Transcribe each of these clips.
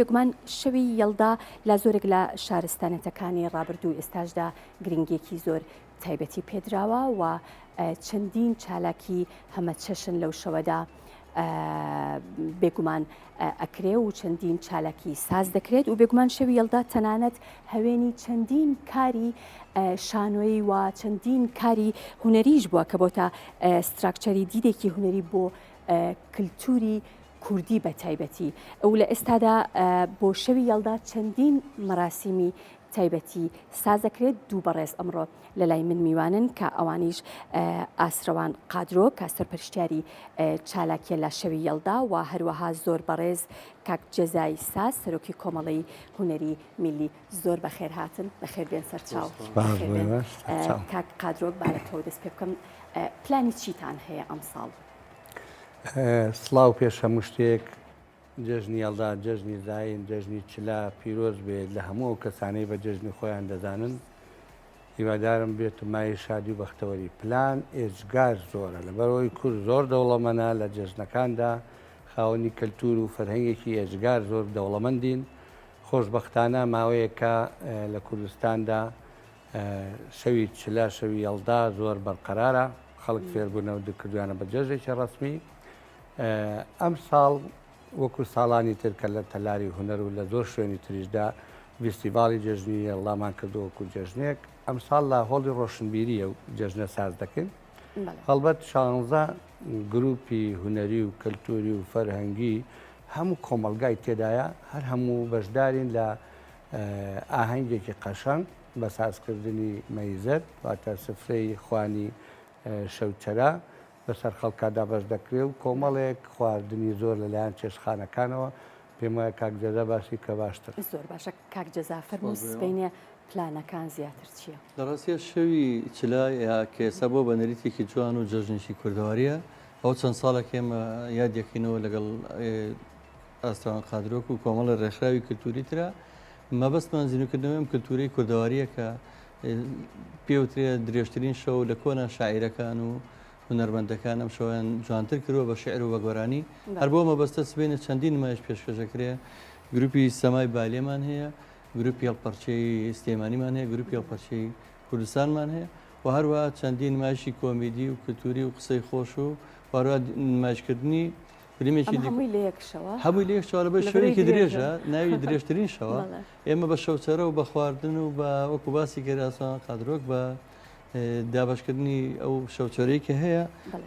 بێگومان شەوی یەڵدا لە زۆرێک لە شارستانێتەکانی ڕابردوو و ئێستاشدا گرنگیەکی زۆر تایبەتی پێدراوە و چەندین چالاکی هەمەچەشن لەو شەوەدا بێگومان ئەکرێ و چەندین چالاکی ساز دەکرێت و بێگومان شەوی یەڵدا تەنانەت هەوێنی چەندین کاری شانۆیی و چەندین کاری هونەریش بووە کە بۆتە structure ی دیدێکی هونەری بۆ کلتوری کوردی بە تایبەتی و لە ئێستادا بۆ شەوی یەڵدا چەندین مەراسیمی تایبەتی ساز دەکرێت دوو بەڕێز ئەمڕۆ لە لای من میوانن کە ئەوانیش ئاسرەوان قادرۆ کە سەرپەرشتیاری چالاکیە لە شەوی یەڵدا و هەروەها زۆر بەڕێز کاک جەزای ساز سەرۆکی کۆمەڵەی هونەری میلی زۆر بەخێر هاتن بەخێر بێن سەرچاو کاک قادرۆک با لە تۆ دەست پێ بکەم پلانی چیتان هەیە ئەمساڵ؟ سڵاو پێش هەموو شتێک جەژنی یەڵدا جەژنی زین جەژنی چلە پیرۆز بێت لە هەموو ئەو کەسانەی بە جەژنی خۆیان دەزانن هیوادارم بێت و مایەی شادی و بەختەوەری پلان ئێجگار زۆرە لەبەرئەوەی کورد زۆر دەوڵەمەنە لە جەژنەکاندا خاوەنی کەلتور و فەرهەنگێکی ئێجگار زۆر دەوڵەمەندین خۆشبەختانە ماوەیەکە لە کوردستاندا شەوی چلە، شەوی یەڵدا زۆر بەرقەرارە، خەڵک فێربوونە و کردویانە بە جەژێکی ڕەسمی. ئەمساڵ وەکو ساڵانی تر کە لە تەلاری هونەر و لە زۆر شوێنی تریشدا ڤیستیڤاڵی جەژنی یەڵدامان کردووە وەکو جەژنێک، ئەمساڵ لە هۆڵی ڕۆشنبیرییە و جەژنە ساز دەکەین. هەڵبەت شانزە گروپی هونەری و کەلتوری و فەرهەنگی هەموو کۆمەڵگای تێدایە، هەر هەموو بەشدارین لە ئاهەنگێکی قەشەنگ بە سازکردنی مەیزەر واتە سفرەی خوانی شەوچەرە بەسەر خەڵکا دابەش دەکرێ و کۆمەڵێک خواردنی زۆر لەلایەن چێشتخانەکانەوە، پێم وایە کاک جەزا باسی بکە باشترە. زۆر باشە کاک جەزا فەرموو سبەینێ پلانەکان زیاتر چیە؟ لە ڕاستیا شەوی چلە یا کە ئێستا بووە بە نەریتێکی جوان و جەژنێکی کوردەوارییە، ئەوە چەند ساڵێکە ئێمە یادیەکەینەوە لەگەڵ ئاستەوان قادرۆک و کۆمەڵی ڕێکخراوی کلتوری ترە، مەبەستمان زیندووکردنەوەی ئەم کلتورەی کوردەوارییە کە پێوترێ درێژترین شەو لە کۆنا شاعیرەکان و هونەرمەندەکان ئەم شەوەیان جوانتر کردووە بە شیعر و بە گۆرانی. هەر بۆ مەبەستە سبەینێ چەندین نمایش پێشکەش دەکرێ. گروپی سەمای بالێمان هەیە، گروپی هەڵپەرچەی سلێمانیمان هەیە، گروپی هەڵپەرچەی کوردستانمان هەیە و هەروەها چەندین نمایشی کۆمیدی و کلتوری و قسەی خۆش و هەروەها نمایشکردنی فیلمێکی ئەمە هەمووی لە یەک شەوە؟ هەمووی لە یەک شەوە لەبەر شەوێکی درێژە ناوی درێژترین شەوە ئێمە بە شەوچەرە و بە خواردن و بە وەکو باسی کرد ئاسان قادرۆک بە دابەشکردنی ئەو شەوچەرەی کە هەیە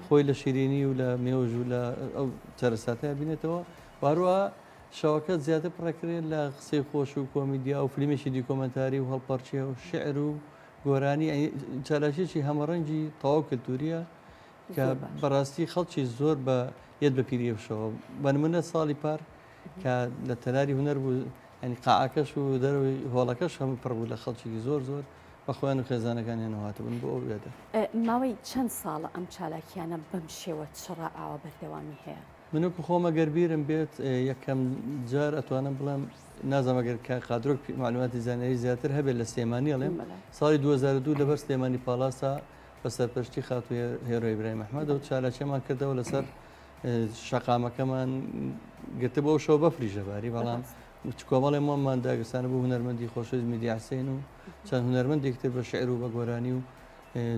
خۆی لە شیرینی و لە مێوژ و لە ئەو چەرەساتەیە بینێتەوە واروە شەوەکە زیاتر پڕەکرێت لە قسەی خۆش و کۆمیدیا و فیلمێکی دیکۆمنتاری و هەڵپەرچێ و شعر و گۆرانی چالاکیەکی هەمەڕەنگی تەواو کللتوریە کە بەڕاستی خەڵکی زۆر بە یەت بە پیری ئەو شەوە بە نمونە ساڵی پار کە لە تەلاری هونەر بوو ینی قاعەکەش و دەرەوەی هۆڵەکەش هەموو پڕ بوو لە خەڵکێکی زۆر زۆر بە خۆیان و خێزانەکانیانەوە هاتبوون بۆ ئەو یادە. ماوەی چەند ساڵە ئەم چالاکیانە بەم شێوە چڕە ئاوا بەردەوامی هەیە؟ من وەکو خۆم ئەگەر بیرم بێت یەکەم جار ئەتوانم بڵێم نازانم ئەگەر کاک قادرۆک مەعلوماتی زانیاری زیاتر هەبێت لە سلێمانی ئەڵێم ساڵی 2002 لەبەر سلێمانی پاڵاسا بە سەرپەرشتی خاتوو هێرۆ ئیبراهیم ئەحمەدەوە چالاکیمان کردەوە لەسەر شەقامەکەمان گرتبوو ئەو شەو بەفریش دەباری بەڵام کۆمەڵێ مۆممان داگرسانە بوو هونەرمەندی خۆشەویست میدیا حسێن و چەند هونەرمەندێک تر بە شعر و بە گۆرانی و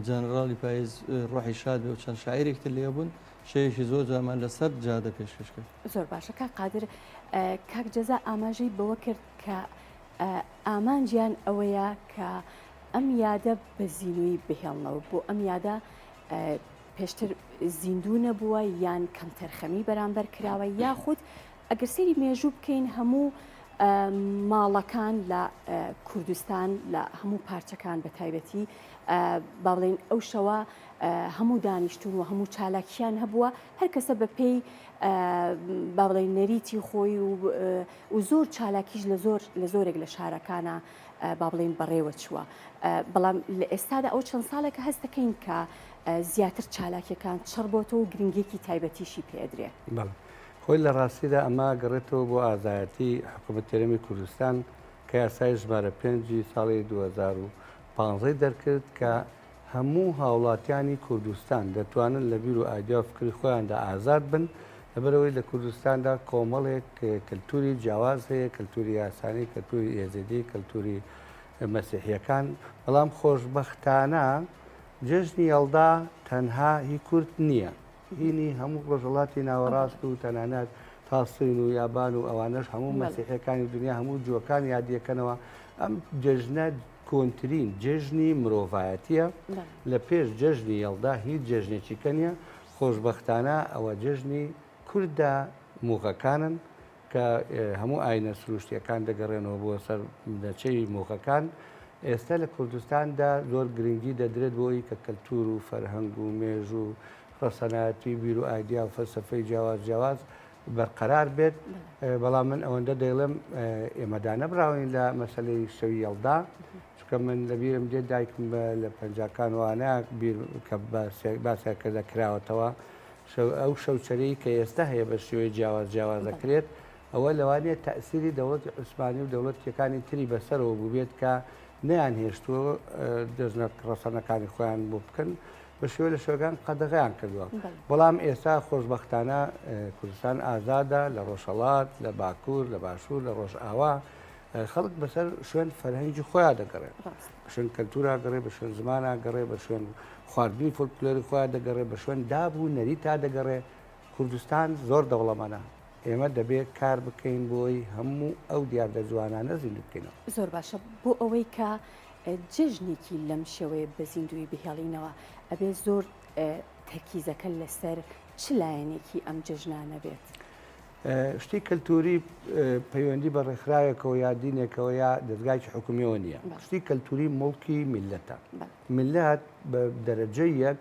جەنەراڵی پایز ڕۆحی شاد بێ و چەند شاعیرێک تر لێ بوون شەوێکی زۆر جوانمان لەسەر جادە پێشکەش کرد. زۆر باشە کاک قادر کاک جەزا ئاماژەی بەوە کرد کە ئامانجیان ئەوەیە کە ئەم یادە بە زیندوویی بهێڵنەوە، بۆ ئەم یادە پێشتر زیندوو نەبووە یان کەمتەرخەمی بەرامبەر کراوە یاخود ئەگەر سەیری مێژوو بکەین هەموو ماڵەکان لە کوردستان لە هەموو پارچەکان بە تایبەتی با بڵێین ئەو شەوە هەموو دانیشتون و هەموو چالاکیان هەبووە هەر کەسە بە پێی با بڵێین نەریتی خۆی و زۆر چالاکیش لە زۆر لە زۆرێک لە شارەکانە با بڵێین بەڕێوە چووە بەڵام لە ئێستادا ئەو چەند ساڵێکە هەست دەکەین کە زیاتر چالاکیەکان چڕ بۆتەوە و گرنگیەکی تایبەتیشی پێدرێ. بەڵێ خۆی لە ڕاستیدا ئەمە گەڕێتەوە بۆ ئازایەتی حکوومەتی هەرێمی کوردستان کە یاسای ژمارە پێنجی ساڵی 2015 دەرکرد کە هەموو هاوڵاتیانی کوردستان دەتوانن لە بیر و ئایدیا و فکری خۆیاندا ئازاد بن. لەبەرئەوەی لە کوردستاندا کۆمەڵێک کەلتوری جیاواز هەیە، کەلتوری یارسانی، کەلتوری ئێزیدی، کەلتوری مەسیحییەکان، بەڵام خۆشبەختانە جەژنی یەڵدا تەنها هی کورد نییە، هینی هەموو ڕۆژهەڵاتی ناوەڕاست و تەنانەت تا سین و یابان و ئەوانەش هەموو مەسیحیەکانی دنیا هەموو جووەکان یادیەکەنەوە. ئەم جەژنە کۆنترین جەژنی مرۆڤایەتیە، لە پێش جەژنی یەڵدا هیچ جەژنێکی کە نیە، خۆشبەختانە ئەوە جەژنی کوردە موغەکانن کە هەموو ئاینە سروشتیەکان دەگەڕێنەوە بۆ سەر بنەچەی موغەکان. ئێستا لە کوردستاندا زۆر گرنگی دەدرێت بۆ ئەوی کە کەلتور و فەرهەنگ و مێژوو و ڕەسەنایەتی و بیر و ئایدیا و فەلسەفەی جیاواز جیاواز بەرقەرار بێت. بەڵام من ئەوەندە دەیڵێم ئێمە دانەبراوین لە مەسەلەی شەوی یەڵدا، چونکە من لەبیرم دێت دایکم لە پەنجاکان وانە بیر کە باسیان کردە کراوەتەوە ئەو شەوچەرەی کە ئێستا هەیە بە شێوەی جیاواز جیاواز دەکرێت ئەوە لەوانەیە تەئسیری دەوڵەتی عوسمانی و دەوڵەتیەکانی تری بەسەرەوە بووبێت کە نەیان هێشتووە جەژنە ڕەسەنەکانی خۆیان بۆ بکەن بە شێوە لە شێوەکان قەدەغەیان کردووە بەڵام ئێستا خۆشبەختانە کوردستان ئازادە لە ڕۆژهەڵات لە باکوور لە باشوور لە ڕۆژئاوا خەڵک بەسەر شوێن فەرهەنگی خۆیان دەگەڕێن بە شوێن کەلتورا گەڕێ بە شوێن زمانا گەڕێ بە شوێن خواردنی فۆلکلۆری خۆیان دەگەڕێ بە شوێن داب و نەریتا دەگەڕێ کوردستان زۆر دەوڵەمەنە ئێمە دەبێت کار بکەین بۆی هەموو ئەو دیاردە جوانانە زیندوو بکەینەوە. زۆر باشە بۆ ئەوەی کە جەژنێکی لەم شێوەیە بە زیندوویی بهێڵینەوە ئەبێ زۆر تەرکیزەکە لەسەر چ لایەنێکی ئەم جەژنانە بێت؟ شتی کەلتوری پەیوەندی بە ڕێکخراوێکەوە یا دینێکەوە یا دەزگایەکی حکومیەوە نییە. شتی کەلتوری موڵکی میللەتە. میللەت بە دەرەجەی یەک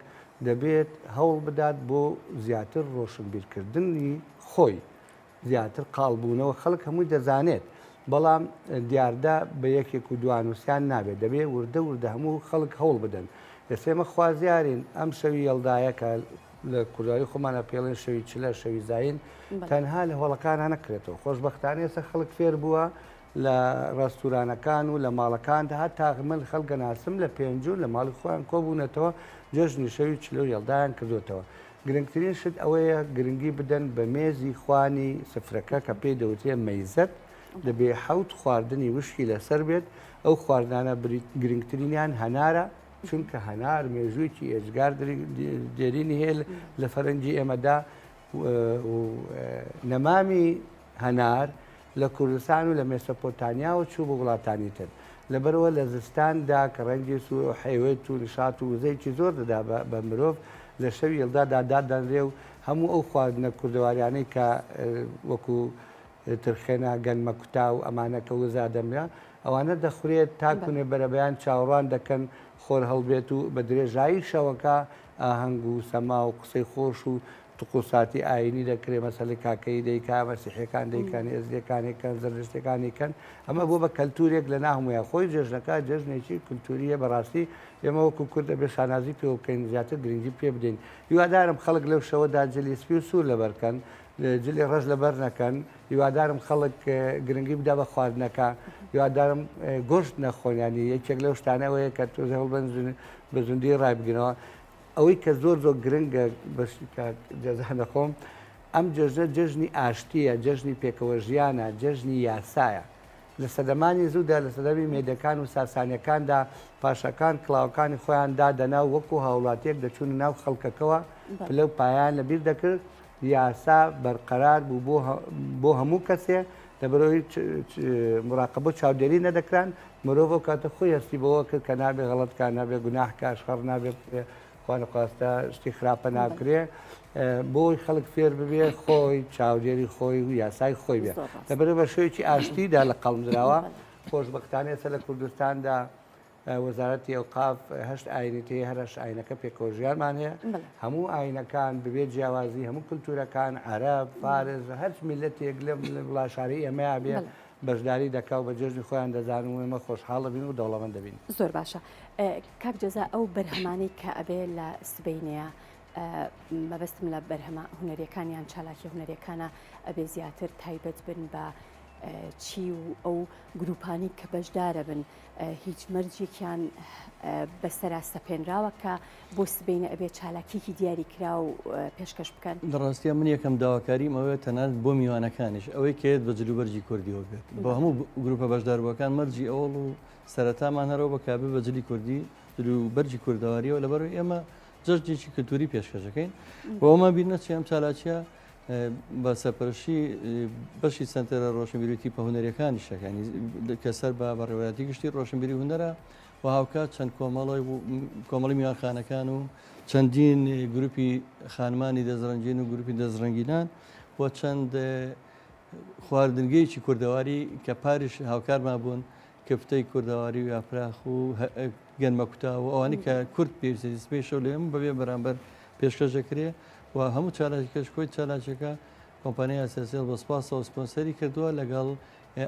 دەبێت هەوڵ بدات بۆ زیاتر ڕۆشنبیرکردنی خۆی، زیاتر قاڵبوونەوە، خەڵک هەمووی دەزانێت، بەڵام دیاردە بە یەکێک و دوان و سیان نابێت، دەبێت وردە وردە هەموو خەڵک هەوڵ بدەن. ئێستا ئێمە خوازیارین ئەم شەوی یەڵدایە کە لە کوردەواری خۆمانە پێڵێن شەوی چلە، شەوی زین، تەنها لە هۆڵەکانە نەکرێتەوە. خۆشبەختانە ئێستا خەڵک فێر بووە لە ڕێستورانەکان و لە ماڵەکاندا هەتا من خەڵک ئەناسم لە پێنجوون لە ماڵی خۆیان کۆبوونەتەوە جەژنی شەوی چلە و یەڵدایان کردووەتەوە. گرنگترین شت ئەوەیە گرنگی بدەن بە مێزی خوانی سفرەکە کە پێی دەوترێ مەیزەت، دەبێ حەوت خواردنی وشکی لەسەر بێت، ئەو خواردنانە گرنگترینیان هەنارە، چونکە هەنار مێژوویەکی ئێجگار دێرینی هەیە لە فەرەنگی ئێمەدا و نەمامی هەنار لە کوردستان و لە مێسەپۆتانیاوە چوو بۆ وڵاتانی تر. لەبەرئەوە لە زستاندا کە ڕەنگی سوور و حەیوەت و نشات و وزەیەکی زۆر دەدا بە مرۆڤ، لە شەوی یەلدادا دادەنرێ و هەموو ئەو خواردنە کوردەواریانەی کە وەکوو ترخێنە، گەنمە کوتا و ئەمانە کە وزە دەمرا، ئەوانە دەخورێت تا کونێ بەرەبەیان چاوەڕوان دەکەن خۆر هەڵبێت و بە درێژایی شەوەکە ئاهەنگ و سەما و قسەی خۆش و تقوساتی ئاینی دەکرێ مەسەلەی کاکەیی دەیکا مەسیحیەکان دەیکەن ئێزدیەکان یکەن زەردەشتیەکان یکەن ئەمە بووە بە کەلتورێک لە ناهمویا خۆی جەژنەکە جەژنێکی کولتوریە بەڕاستی ئێمە وەکو کورد ئەبێ شانازی پێوە بکەین زیاتر گرنگی پێ بدەین هیوادارم خەڵک لەو شەوەدا جلی سپی و سوور لەبەر کەن جلی ڕەش لەبەر نەکەن هیوادارم خەڵک گرنگی بدا بە خواردنەکە هیوادارم گۆشت نەخۆن ینی یەکێک لەو شتانەوەیە کە تۆزێ هەوڵبەن بە زیندووی ڕایبگرنەوە ئەوەی کە زۆر زۆر گرنگە بەشی کاک جەزا نەخۆم ئەم جەژنە جەژنی ئاشتییە، جەژنی پێکەوەژیانە، جەژنی یاسایە. لە سەردەمانی زوودا لە سەردەمی مێدەکان و ساسانیەکاندا پاشاکان کڵاوەکانی خۆیان دادەنا و وەکو هاوڵاتیەک دەچوونە ناو خەڵکەکەوە پلە و پایەیان لەبیر دەکرد، یاسا بەرقەرار بوو بۆ بۆ هەموو کەسێ، لەبەرئەوەی مراقەبە و چاودێری نەدەکران، مرۆڤ ئەو کاتە خۆی هەستی بەوە کرد کە نابێ غەڵەت کا، نابێ گوناح کا، شەڕ نابێ بکرێ، خوا نەخواستە شتی خراپە ناکرێ، بۆی خەڵک فێر ببێ خۆی چاودێری خۆی و یاسای خۆی بێ. لەبەرئەوەی بە شێوەیەکی ئاشتیدا لە قەڵم دراوە، خۆشبەختانە ئێستا لە کوردستاندا وەزارەتی ئەوقاف هەشت ئاینی تێ هەر هەشت ئاینەکە پێکەوە ژیانمان هەیە هەموو ئاینەکان ببێ جیاوازی هەموو کللتورەکان عەرەب فارس هەرچ میلەتێک لەم وڵاشاری ئێمەیا بێ بەشداری دەکا و بە جێژنی خۆیان دەزانن و ئێمە خۆشحاڵ دەبین و دەوڵەمەند دەبین. زۆر باشە کاک جەزا ئەو بەرهەمانەی کە ئەبێ لە سبەینێیە مەبەستم لە بەرهەمە هونەریەکان یان چالاکی هونەریەکانە ئەبێ زیاتر تایبەت بن بە. چی و ئەو گروپانی کە بەشدارە بن هیچ مەرجێکیان بەسەرا سەپێنراوە کە بۆ سبەینە ئەبێ چالاکیەکی دیاری کراو پێشکەش بکەن؟ لە ڕاستیا من یەکەم داواکاریم ئەوەیە تەنانەت بۆ میوانەکانیش ئەوەی کە یەت بە جلوبەرگی کوردیەوە بێت بۆ هەموو گروپە بەشداربووەکان مەرجی ئەوەڵ و سەرەتامان هەرەوە بە کابێ بە جلی کوردی جلوبەرگی کوردەواریەوە لەبەرئەوەی ئێمە جەژنێکی کلتوری پێشکەش دەکەین و ئەومان بیر نەچێ ئەم چالاکیە بە سەرپەرشتی بەشی سەنتەرە ڕۆشنبیری و تیپە هونەریەکانی شەکانی کە سەر بە بەڕێوەبەرایەتی گشتی ڕۆشنبیری هونەرە و هاوکات چەند کۆمەڵی کۆمەڵی میوانخانەکان و چەندین گروپی خانمانی دەستڕەنگین و گروپی دەستڕەنگینان و چەند خواردنگەیەکی کوردەواری کە پاریش هاوکارمان بوون کفتەی کوردەواری و یاپراخ و گەنمە کوتا و ئەوانەی کە کورد پێویستی سبەی شەو لە ئێمە بەبێ بەرامبەر پێشکەش دەکرێ و هەموو چالاکیەکەش کۆی چالاکیەکە کۆمپانیای ئاسیاسێڵ بە سپاسەوە سپۆنسەری کردووە لەگەڵ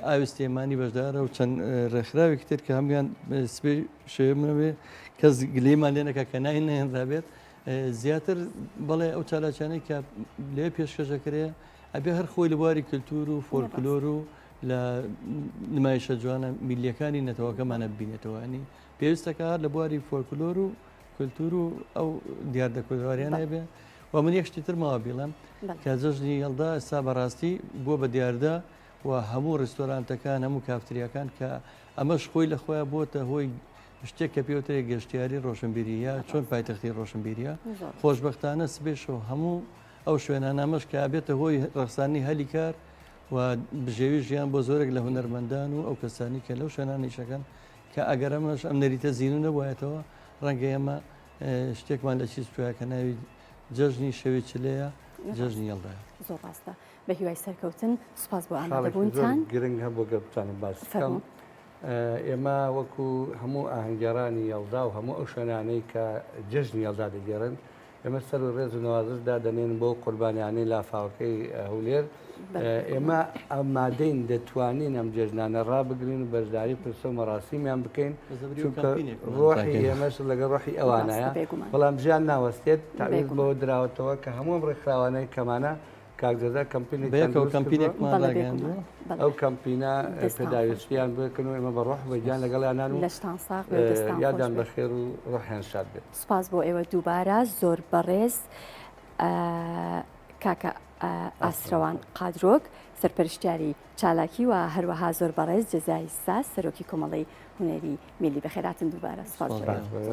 ئاوی سلێمانی بەشدارە و چەند ڕێکخراوێکی تر کە هەموویان سبەی شەوێ منەوێ کەس گلەیمان لێ نەکا کە ناین نەهێنرابێت زیاتر بەڵێ ئەو چالاکیانەی کە لێ پێشکەش دەکرێ ئەبێ هەر خۆی لە بواری کللتور و فۆلکلۆر و لە نمایشە جوانە میللیەکانی نەتەوەکەمانە ببینێتەوە ینی پێویستەکە هەر لە بواری فۆلکلۆر و کللتور و ئەو دیاردە کوردەواریانە بێ و من یەک شتی تر ماوە بیڵێم کە جەژنی یەڵدا ئێستا بەڕاستی بووە بە دیاردە و هەموو ڕیستۆرانتەکان هەموو کافتریاکان کە ئەمەش خۆی لە خۆیان بۆتە هۆی شتێک کە پێوترێ گەشتیاری ڕۆشنبیری یا چۆن پایتەختی ڕۆشنبیریە خۆشببختانە سبێشەوە هەموو ئەو شوێنانە ئەمەش کە ئەبێتە هۆی ڕەخسانی هەلی کار و بژێوی ژیان بۆ زۆرێک لە هونەرمەندان و ئەو کەسانی کە لەو شوێنانە ئیشەکەن کە ئەگەر ئەمەش ئەم نەریتە زیندوو نەبوایەتەوە ڕەنگە ئێمە شتێکمان لە چیز بچوایە کە ناوی جەژنی شەوی چلەیە جەژنی یەڵدایە. زۆر ڕاستە. بە هیوای سەرکەوتن. سوپاس بۆ خاڵێکی زۆر ئامادەبوونتان. گرنگ هەبوو گەر بتوانم باسی بکەم. فەرموو. ئێمە وەکو هەموو ئاهەنگگێڕانی یەڵدا و هەموو ئەو شوێنانەی کە جەژنی یەڵدا دەگێڕن ئێمە سەر و ڕێز و نەوازش دادەنێن بۆ قوربانیانەی لافاوەکەی هەولێر. ئێمە ئامادەین دەتوانین ئەم جێژنانە ڕابگرین و بەشداری پرسە و مەراسیمیان بکەین چونکە ڕۆحی ئێمەش لەگەڵ ڕۆحی ئەوانایە بەڵام ژیان ناوەستێت تەعویز بەوە دراوەتەوە کە هەموو ئەم ڕێکخراوانەی کەمانە کاک جەزا کەمپینێکیان بەیەکەوە کەمپینێکمان ڕاگەیاندووە. ئەو کەمپینە پێداویستیان بکەن و ئێمە بە ڕۆح و گیان لەگەڵیانان و لەشتان ساغ بێ و دەستان خۆش یادان بێ. بەخێر و ڕۆحیان شاد بێت. سوپاس بۆ ئێوە دووبارە زۆر بەڕێز کاکە ئاسرەوان قادرۆک سەرپەرشتیاری چالاکی و هەروەها زۆر بەڕێز جەزای ساز سەرۆکی کۆمەڵەی هونەری میلی بەخێراتن دووبارە سوپاس بۆ ئێوە.